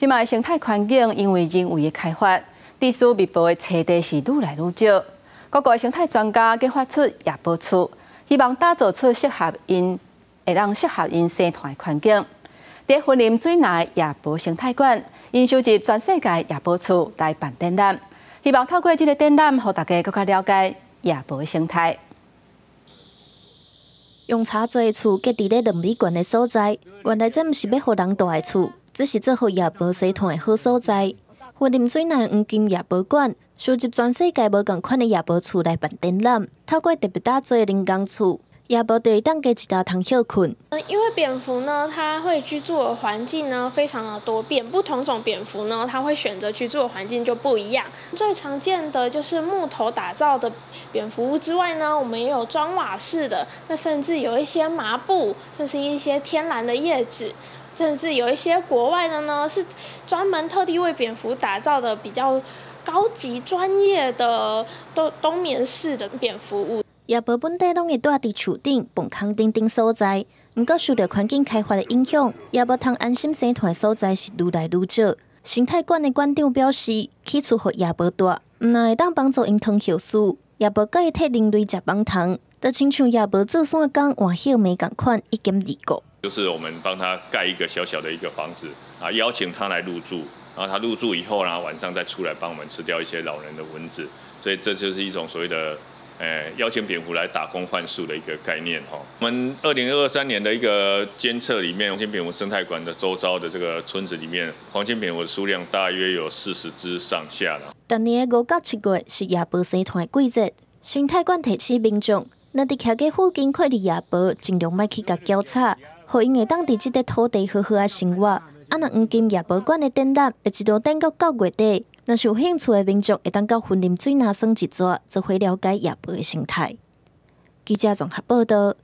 這擺生態環境因為人為的開發，地勢密布的棲地是愈來愈少。各國生態專家計發出夜貘厝，希望打造出適合𪜶會當適合𪜶生存的環境。佇雲林水林夜貘生態館，𪜶收集全世界夜貘厝來辦展覽，希望透過這个展覽，予大家閣較了解夜貘的生態。用柴做的厝，建佇咧2米懸的所在，原來這毋是欲予人蹛的厝，這是做予夜貘生存的好所在。雲林水林黃金夜貘館收集全世界無仝款的夜貘厝來辦展覽，透過特別打造的人工厝，夜貘就會當加一晝通歇睏。因為蝙蝠呢，它會居住的環境呢非常的多變，不同種蝙蝠呢，它會選擇居住的環境就不一樣。最常見的就是木頭打造的蝙蝠屋之外呢，我們也有磚瓦式的，那甚至有一些麻布，甚至一些天然的葉子，甚至有一些國外的呢，是專門特地為蝙蝠打造的比較高級專業的冬眠式的蝙蝠屋。夜貘本底攏會蹛佇樹頂、墓空等等所在，毋過受著環境開發的影響，夜貘通安心生存的所在是愈來愈少。生態館的館長表示，起厝予夜貘蹛，毋但會當幫助𪜶通歇睏，也無閣會替人類食蚊蟲，就親像夜貘做山工換葉糜仝款，一兼二顧。就是我們幫他蓋一個小小的一個房子，啊，邀請他來入住，然後他入住以後呢，晚上再出來幫我們吃掉一些擾人的蚊子，所以這就是一種所謂的邀請蝙蝠來打工換宿的一個概念哈。我們2023年的一個監測裡面，黃金蝙蝠生態館的周遭的這個村子裡面，黃金蝙蝠的數量大約有40隻上下啦。逐年的5到7月是夜貘生湠的季節，生態館提醒民眾，若佇徛家附近看著夜貘，盡量莫去共攪吵，予𪜶會當佇這塊土地好好仔生活。啊，若黃金夜貘館的展覽會一路展到9月底。若是有興趣的民眾，會當到雲林水林耍一逝，做伙了解夜貘的生態。記者綜合報導。